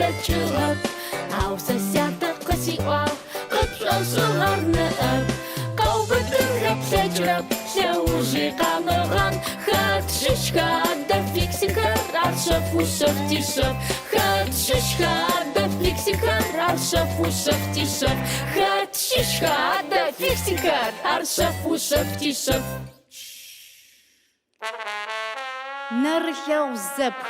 слъэкӏыгъэп. Ау сэ сятэ къысиӏуагъ, Къыпшӏошӏыгъэр ныӏэп, Къэубытынхэ плъэкӏырэп, Лъэужи къамыгъан. Хэт щыщха адэ фиксикхэр, Ар шъэф ушъэф тишъэф. Хэт щыщха адэ фиксикхэр, Ар шъэф ушъэф тишъэф. Хэт щыщха адэ фиксикхэр, Ар шъэф ушъэф тишъэф. Нэрылъэгъу зэпх.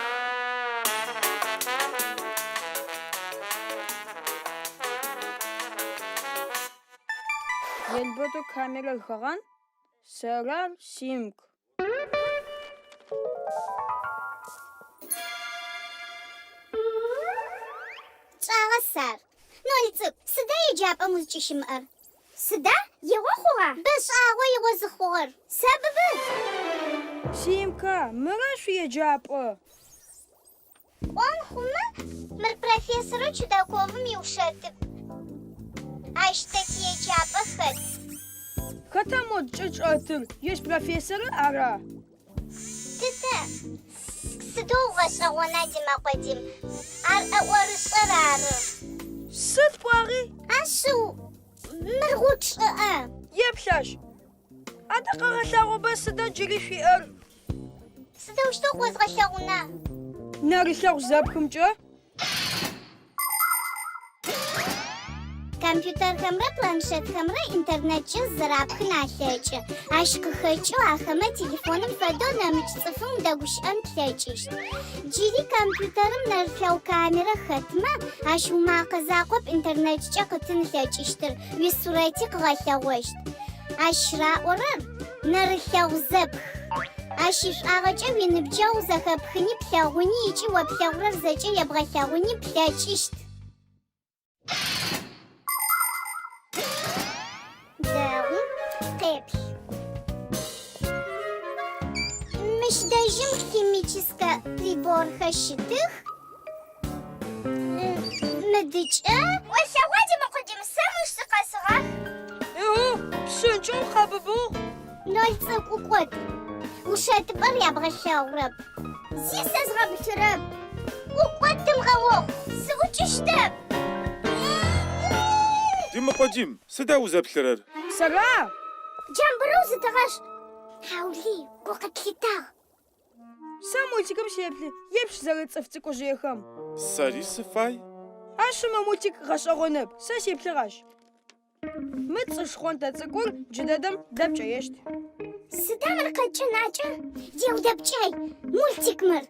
Елбэтэу камерэр хэгъан, сэры ар, Симк. Пшӏагъэ сэ ар. Ноль цӏыкӏу, сыда еджапӏэм узкӏыщымыӏэр? Сыда? Игъо хъугъа? Бэшӏагъэ игъо зыхъугъэр. Сэбыбы! Симка, мыра шъуиеджапӏэ? Пӏон хъумэ, мыр профессорэу Чудаковым иушэтыпӏ. Ащ тэ тиеджапӏэ хэт. Хэта модкӏэ чӏэтыр? Ежь профессорыр ара? Тыдэ? Сыдэу гъэшӏэгъона, Димэкъо Дим. Ар ӏэӏорышӏэр ары. Сыд пӏуагъи? Ашъыу, мыр гъучӏ чӏыӏэ. Еплъ ащ. Адэ къэгъэлъагъоба сыда джыри шъуиӏэр? Сыдэущтэу къозгъэлъэгъуна? Нэрылъэгъу зэпхымкӏэ? Компьютерхэмрэ планшетхэмрэ интернеткӏэ зэрапхын алъэкӏы. Ащ къыхэкӏэу ахэмэ телефоным фэдэу нэмыкӏ цӏыфым удэгущыӏэн плъэкӏыщт. Джыри компьютерым нэрылъэгъу камерэ хэтмэ, ащ умакъэ закъоп интернеткӏэ къытын ылъэкӏыщтыр, уисурэти къыгъэлъэгъощт. Ащ раӏорэр нэрылъэгъу зэпх. Ащ ишӏуагъэкӏэ уиныбджэгъу зэхэпхыни плъэгъуни ыкӏи о плъэгъурэр зэкӏэ ебгъэлъэгъуни плъэкӏыщт. Дэгъу, къеплъ. Мыщ дэжьым химическэ приборхэр щытых. Мыдыкӏэ. Олъэгъуа, Димэкъо Дим, сэ мыщ сыкъэсыгъах. Ыхьы, псынкӏэу къэбыбыгъ. Ноль цӏыкӏу ӏукӏот. Ушэтыпӏэр ябгъэлъэгъурэп. Зи сэ згъэбылъырэп. ӏукӏот тымыгъэохъу, сыӏукӏыщтэп. Димэкъо Дим, сыда узэплъырэр? Сэра? Джамбырэу зытыгъэшӏ. Хьаулый, гу къытлъитагъ. Сэ мультикым сеплъы, еплъ зэрэцӏыф цӏыкӏужъыехэм. Сэри сыфай. Ашъыу мы мультик гъэшӏэгъонэп, сэ сеплъыгъ ащ. Мы цы шхъонтӏэ цӏыкӏур джыдэдэм дэпкӏэещт. Сыда мыр къэкӏэнакӏэ? Деудэпкӏай, мультик мыр.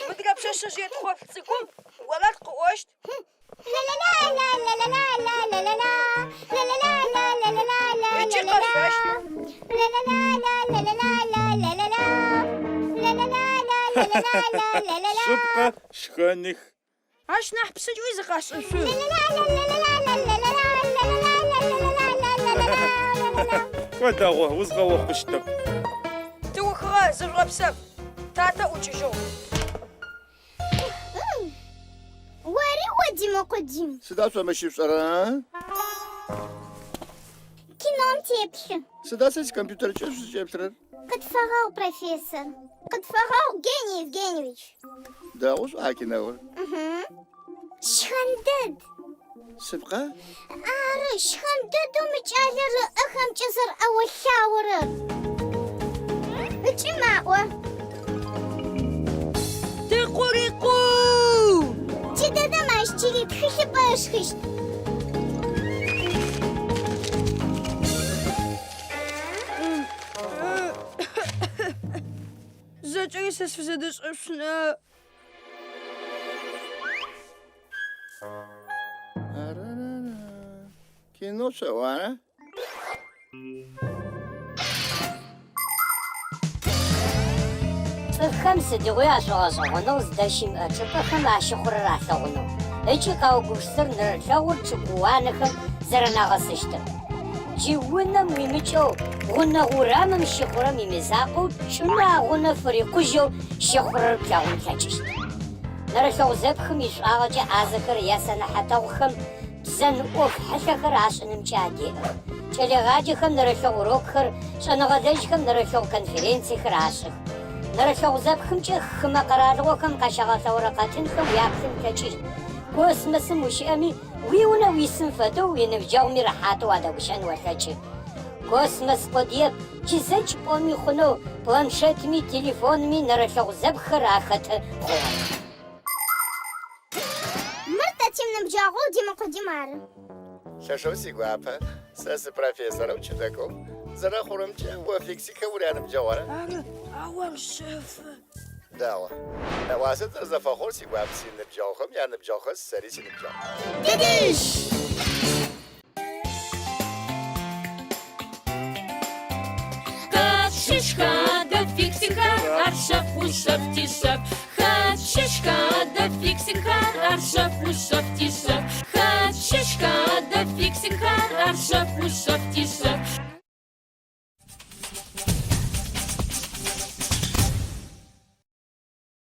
Мыдрэ пшъэшъэжъые тхъоплъ цӏыкӏум орэд къыӏощт. Ыкӏи къэшъощт. Шъыпкъэ, шхэных. Ащ нахь псынкӏэуи зыкъашӏышъу. Кӏо дэгъу, узгъэохъущтэп. Тыухыгъэ, зыжъугъэпсэф. Татэ ӏукӏыжьыгъ. Ори о, Димэкъо Дим. Сыда шъо мыщ шъушӏэрэр, а? Кином теплъы. Сыда сэ сикомпьютеркӏэ шъузкӏеплъырэр? Къытфэгъэгъу, профессор. Къытфэгъэгъу, Гений Евгеньевич. Дэгъу шӏуа киноур? Щхэн дэд. Шъыпкъа? Ары, щхэн дэдэу мы кӏалэр ыӏэхэмкӏэ зэрэӏэо-лъаорэр. Ыкӏи маӏо. Тыкъурикъу! Джыдэдэм ащ джыри тхылъыпӏэ ышхыщт. Зэкӏэри сэ сфызэдэшӏэшъуна? Арарара. Кино шъэӏо, ара? Цӏыфхэм сыдигъуи ашӏогъэшӏэгъоныгъ зыдэщымыӏэ чӏыпӏэхэм ащыхъурэр алъэгъунэу ыкӏи къаугупшысыр нэрылъэгъур чӏыгууанэхэм зэрэнагъэсыщтыр. Джы унэм уимыкӏэу гъунэгъу урамым щыхъурэм имызакъоу чӏымэ агъунэ фырикъужьэу щыхъурэр плъэгъун плъэкӏыщт. Нэрылъэгъу зэпхым ишӏуагъэкӏэ ӏазэхэр ясэнэхьатэгъухэм бзэн ӏоф хьылъэхэр ашӏынымкӏэ адеӏэх. Кӏэлэегъаджэхэм нэрылъэгъу урокхэр, шӏэныгъэлэжьхэм нэрылъэгъу конференциехэр ашӏых. Нэрылъэгъу зэпхымкӏэ хымэ къэралыгъохэм къащагъэлъэгъорэ къэтынхэм уяплъын плъэкӏыщт. Космосым ущыӏэми, уиунэ уисым фэдэу уиныбджэгъуми рэхьатэу уадэгущыӏэн олъэкӏы. Космос къодыеп, джы зэкӏ пӏоми хъунэу планшетми телефонми нэрылъэгъу зэпххэр ахэты хъугъэх. Мыр тэ тиныбджэгъоу Димэкъо Дим ары. Лъэшэу сигуапэ. Сэ сыпрофессорэу Чудаковым. Зэрэхъурэмкӏэ, о Фиксикхэм уряныбджэгъу ара? Ары, ау ар шъэфы. Дэгъу. Нэӏуасэ тызэфэхъугъэр сигуап. Синыбджэгъухэм яныбджэгъухэр сэри синыбджэгъу. Дыдыщ! Хэт щыщха адэ фиксикхэр, ар шъэф ушъэф тишъэф. Хэт щыщха адэ фиксикхэр, ар шъэф ушъэф тишъэф. Хэт щыщха адэ фиксикхэр, ар шъэф ушъэф тишъэф.